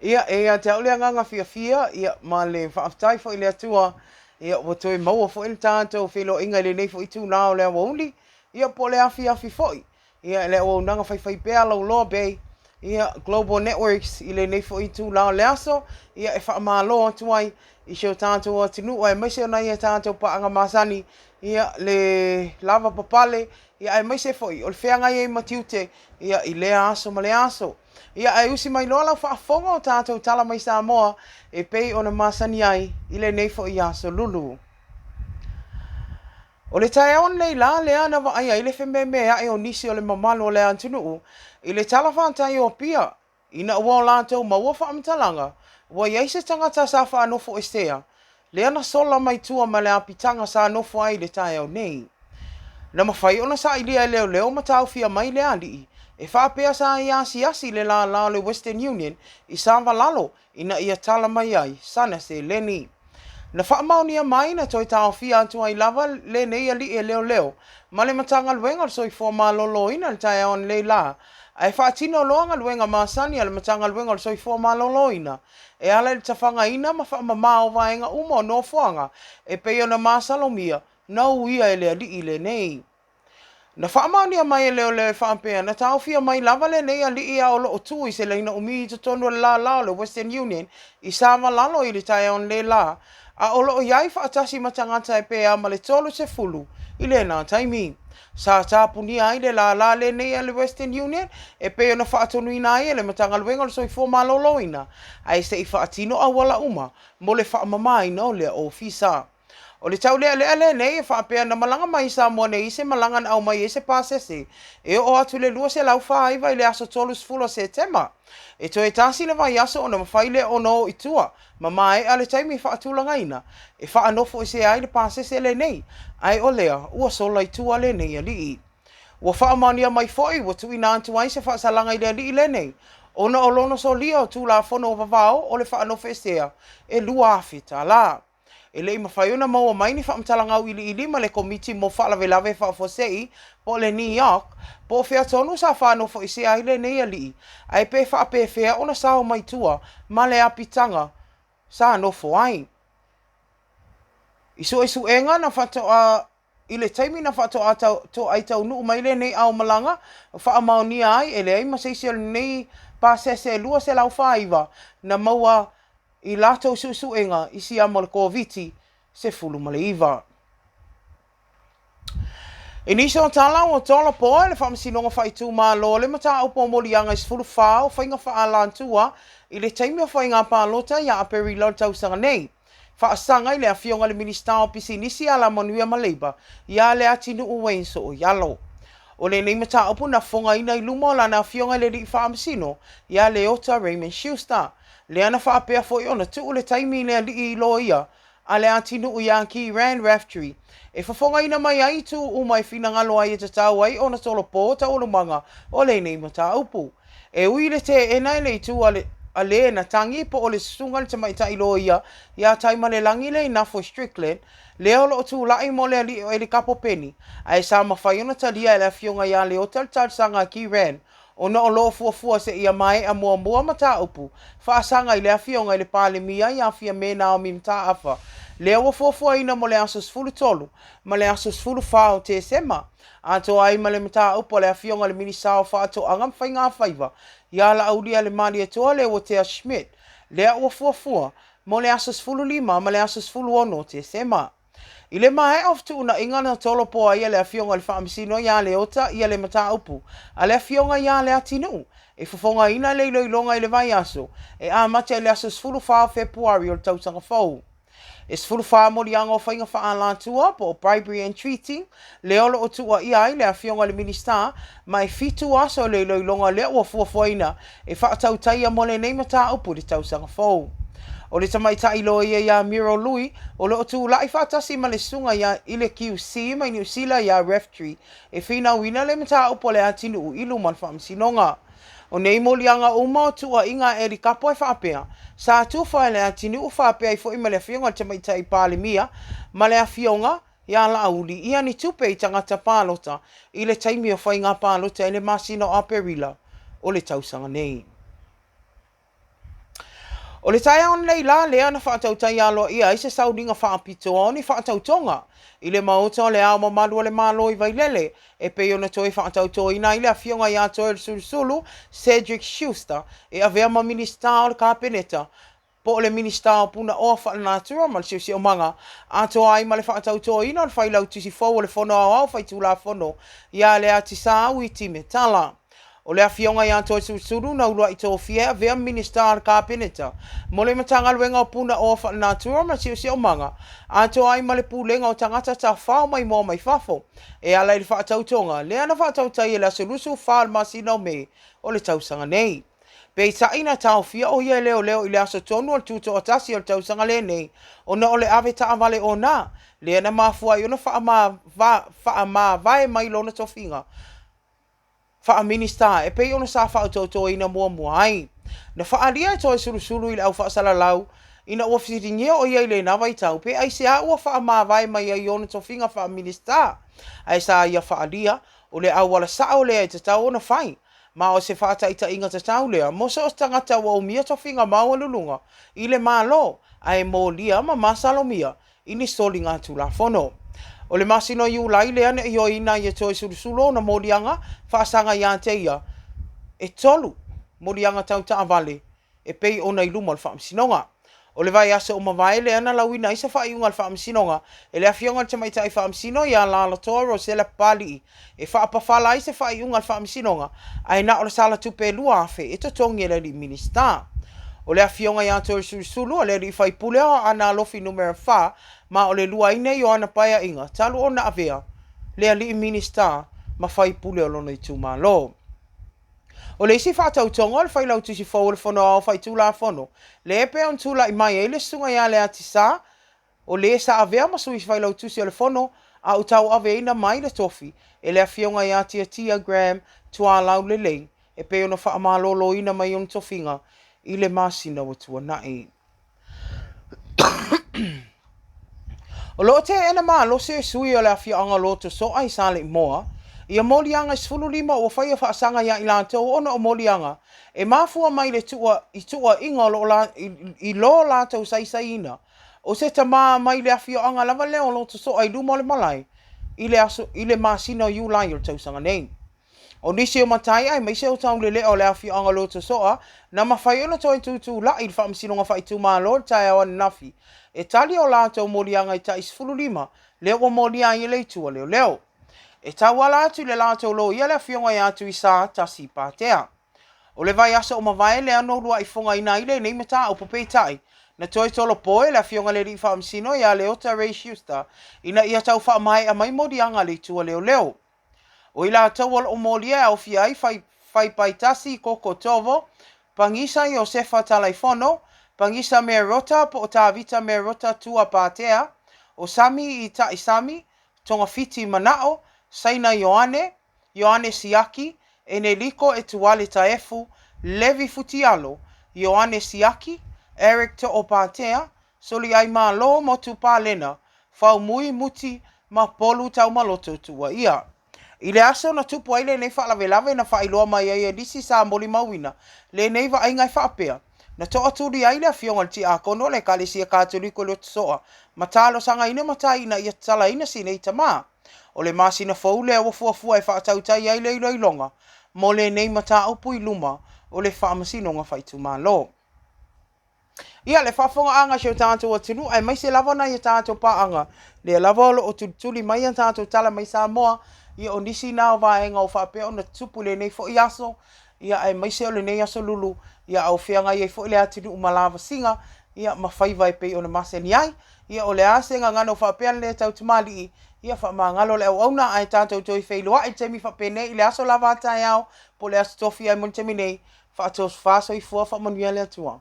Ia, e ia te au le agaga fiafia, ia, ma le faafetai foi i le Atua, ia, ua toe maua foi le tatou feiloaiga i lenei foi itula o le aoauli, ia, po o le afiafi foi. Ia, le auaunaga faifaipea lauloa bei, ia, Global Networks i lenei foi itula o le aso, ia, e faamalo atu ai i si o tatou atunuu aemaise o nai a tatou paaga masani, ia, le lavapapale, ia, aemaise foi o le feagai ai ma tiute, ia, i lea aso ma lea aso. Ia, ae usi mai loa lau faafofoga o tatou tala mai Samoa e pei ona masani ai i lenei foi aso lulu. O le taeao nei la lea na vaaia ai le fememeae o nisi o le mamalu o le atunuu i le talafatai o Apia ina ua o latou maua faamatalaga ua i ai se tagata sa faanofoesea lea na sola mai tua ma le apitaga sa nofo ai i le taeao nei. Na mafai ona sailia e leoleo ma taofia mai le alii e faapea sa ia asiasi i le lālā o le Western Union i Savalalo ina ia tala mai ai sana seleni. Na faamaonia mai na toe taofia atu ai lava lenei alii e leoleo ma le Matagaluega o le Soifua Maloloina i le taeao ananei la, ae faatino loa galuega masani a le Matagaluega o le Soifua Maloloina e ala i le tafagaina ma faamama o vaega uma o nofoaga e pei ona masalomia na uia e le alii lenei. Na faamaonia mai e leoleo e faapea, na taofia mai lava lenei alii a o lo o tu i se laina umi i totonu o le lālā o le Western Union i Savalalo i le taeao nei lā, a o lo o i ai faatasi ma tagata e pe a ma le 30 i lena taimi. Sa tapunia ai le lālā lenei a le Western Union e pei ona faatonuina ai e le Matagaluega o le Soifua Maloloina, ae se i faatino auala uma mo le faamamaina o lea ofisa. O le taulealea lenei e faapea na malaga mai i Samoa nei i se malaga na aumai ai se pasese e oo atu i le 249 i le aso 30 o Setema. E toe tasi le vaiaso ona mafai lea ona o i tua ma maea le taimi faatulagaina e faanofoesea ai le pasese lenei, ae o lea ua sola i tua lenei alii. Ua faamaonia mai foi ua tuuina atu ai se faasalaga i le alii lenei ona o lona solia o Tulafono Vavao o le Faanofoesea e $2,000. E le i mafai ona maua mai ni faamatalaga auiliili ma le Komiti mo Faalavelave Faafuasei po o le NEOC po o fea tonu sa faanofoesea ai lenei alii, ae pe faapefea ona sao mai tua ma le apitaga sa nofo ai. I suesuega na faatoa I le taimi na faatoa toai taunuu mai lenei aomalaga, faamaonia ai e leai ma se isi o lenei pasese 249 na maua i latou suesuega i siama o le Koviti 19. I nisi o tala ua tolopo e le Faamasinoga Faaitumalo le mataupu o moliaga e 14 o faiga faaalatua i le taimi o faiga palota ia Aperila o le tausaga nei. Faasaga i le Afioga i le Minisita o Pisinisi, Alamanuia ma Leipa, ia Leatinuu Wayne Sooialo. O lenei mataupu na fofogaina i luma o lana Afioga i le Alii Faamasino, ia Leota Raymond Schuster, lea na faapea foi ona tuu le taimi i le alii loia a Leatinuu ia Kieran Raftery e fofogaina mai ai itu uma e finagalo ai e tatau ai ona tolopo taualumaga o lenei mataupu. E ui i le teena e le itu a le a le na tagi po o le susuga i le tamaitai loia ia Taimalelagi Leinafo Strickland, lea o lo o tulai mo le alii o Elikapo Peni, ae sa mafai ona talia e le afioga ia Leota le talosaga a Kieran ona o lo o fuafua seia maea muamua mataupu faasaga i le afioga i le Palemia ia Fiame Naomi Mataafa, lea ua fuafuaina mo le aso 13 ma le aso 14 o Tesema. Atoa ai ma le mataupu a le Afioga i le Minisita o Faatoaga ma Faigafaiva ia Laaulialemalietoa Leuatea Schmidt, lea ua fuafua mo le aso 15 ma le aso 16 o Tesema. I le maea o fetuunaiga na tolopo ai e le Afioga i le Faamasino ia Leota ia le mataupu a le Afioga ia Leatinuu e fofogaina le iloiloga i le vaiaso e amata i le aso 14 o Fepuari o le tausaga fou. E 14 moliaga o faiga faaalatua po o bribery and treating lea o lo o tuuaia ai le Afioga i le Minisita ma e fitu aso le iloiloga lea ua fuafuaina e faatautaia mo lenei mataupu i le tausaga fou. O le tamaitai loia ia Muriel Lui o lo o tulai faatasi ma le susuga ia i le QC mai Niu Sila ia Raftery e finauina le mataupu a Leatinuu i luma o le Faamasinoga. O nei moliaga uma o tuuaiga a Elikapo e faapea, sa tufa e Leatinuu faapea ai foi ma le afioga i le Tamaitai Palemia ma le afioga ia Laauli ia ni tupe i tagata palota i le taimi o faiga palota i le masina o Aperila o le tausaga nei. O le taeao nei la lea na faatautai aloaia ai se sauniga faapitoa o ni faatautoga i le Maota o le Ao Mamalu o le Malo i Vailele e pei ona toe faatautoina ai le Afioga ia Toeolesulusulu Cedric Schuster e avea ma Minisita o le Kapeneta po o le Minisita o Punaoa Faalenatura ma le Siosiomaga, atoa ai ma le faatautoina o le Failautusi fou o le Fono Aoao Faitulafono ia Leatisaa Witi Metala. O le Afioga ia Toeolesulusulu na uluai tofia e avea ma Minisita o le Kapeneta mo le Matagaluega o Punaoa Faalenatura ma le Siosiomaga, atoa ai ma le Pulega o Tagata Tafafao Maimoa Mai Fafo, e ala i le faatautoga lea na faatautai i le aso 24 o le masina o Me o le tausaga nei. Peitai na taofia o ia e leoleo i le aso tonu o le Tutoatasi o le tausaga lenei ona o le ave taavale ona, lea na mafua ai ona faamavae mai lona tofiga faa-Minisita e pei ona sa faaotootoina muamua ai. Na faaalia e Toeolesulusulu i le au faasalalau ina ua fesiligia o ia i lena vaitau pe aisea ua faamavae mai ai ona tofiga faa-Minisita, ae sa ia faaalia o le auala sao lea e tatau ona fai, ma o se faataitaiga tatau lea mo so o se tagata ua umia tofiga maualuluga i le Malo ae molia ma masalomia i ni soligatulafono. O le masina o Iulai lea na ioeina ai e Toeolesulusulu ona moliaga faasaga ia te ia e 3 moliaga tau taavale e pei ona i luma o le Faamasinoga. O le vaiaso ua mavae lea na lauina ai se faaiuga a le Faamasinoga e le Afioga i le Tamaitai Faamasino ia Lalatoa Rosella Papalii e faapafala ai se faaiuga a le Faamasinoga ae na o le sala tupe e $2,000 e totogi e le alii Minisita. O le Afioga ia Toeolesulusulu o le alii faipule o Aana Alofi Numera 4 ma o le lua ai nei o ana paeaiga talu ona avea le alii Minisita ma faipule o lona itumalo. O le isi faatautoga o le Failautusi fou o le Fono Aoao Faitulafono, lea e pei ona tulai mai ai le Susuga ia Leatisa, o le sa avea ma Sui Failautusi o le Fono a o tauaveina mai le tofi e le Afioga ia Tiatia Graham Tualaulelei e pei ona faamaloloina mai ona tofiga i le masina ua tuanai. O lo o teena malosi e sui o le afioaga o Lotosoa i Saleimoa ia moliaga e 15 ua faia faasaga ia i latou ona o moliaga e mafua mai le i tuuaiga o lo i lo latou saisaiina o se tama mai le afioaga lava lea o Lotosoa i luma o le malae i le aso i le masina o Iulai o le tausaga nei. O nisi o matai aemaise o taulelea o le afioaga o Lotosoa na mafai ona toe tutulai i le Faamasinoga Faaitumalo i le taeao ananafi e tali o latou moliaga i tai 15 lea ua molia ai e le itu a leoleo. E tauala atu i le latou loia le afioga ia Tuisaa Tasi Patea. O le vaiaso ua mavae lea na uluai fogaina ai lenei mataupu peitai, na toe tolopo e le afioga i le alii faamasino ia Leota Ray Schuster ina ia tau faamaea mai moliaga a le itu a leoleo. O i latou o lo o molia e aofia ai Fai, Faipaitasi Koko Tovo, Pagisa Iosefa Talaifono, Pagisa Merota po o Tavita Merota Tua Patea, o Sami Ita'i Sami, Togafiti Mana'o, Saina Ioane, Ioane Siaki, Eneliko Etuale Taefu, Levi Futialo, Ioane Siaki, Eric To'o Patea, Soliaimalo Motu Palena, Faumui Muti ma Polu Taumaloto Tuuaia. I le aso na tupu ai lenei faalavelave na faailoa mai ai e nisi sa molimauina lenei vaaiga e faapea, na toatuli ai le afioga i le Tiakono o le Ekalesia Katoliko i Lotosoa ma talosagaina matai ina ia tatalaina si nei tama. O le masina fou lea ua fuafua e faatautai ai le iloiloga mo lenei mataupu i luma o le Faamasinoga Faaitumalo. Ia, le faafofogaaga a si o tatou atunuu, aemaise lava nai a tatou paaga, lea lava o lo o tulituli mai a tatou tala mai Samoa, ia o nisi na o vaega o faapea ona tutupu i lenei foi aso, ia aemaise o lenei aso lulu, ia a o feagai ai foi le atunuu ma lavasiga, ia ma faiva e pei ona masani ai. Ia o le a se gagana o faapea le tautamalii, ia faamagalo le auauna ae tatou toe feiloai i le taimi faapenei i le aso lava a taeao po o le aso tofi ai mo le taimi nei. Faatofa soifua faamanuia le Atua.